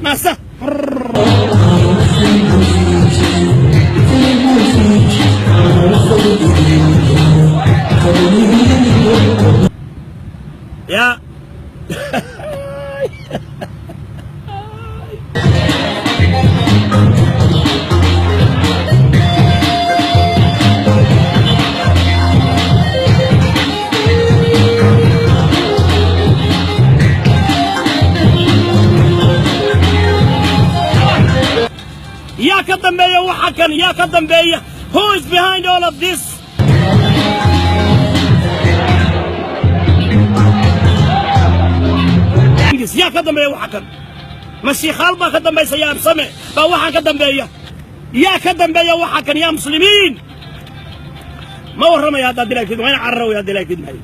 Nasa. Ya. Yaa ka dambeeya waxa kan? Yaa ka dambeeya? Who is behind all of this? Yaa ka dambeeya waxa kan? Ma Shiikhaal baa ka dambaysa? Yaa Absame baa waxaan ka dambeeya? Yaa ka dambeeya waxa kan, yaa muslimiin? Ma warramaya haddaad dilaagtid, waa ina carara wey hadda ilaagtid maayo.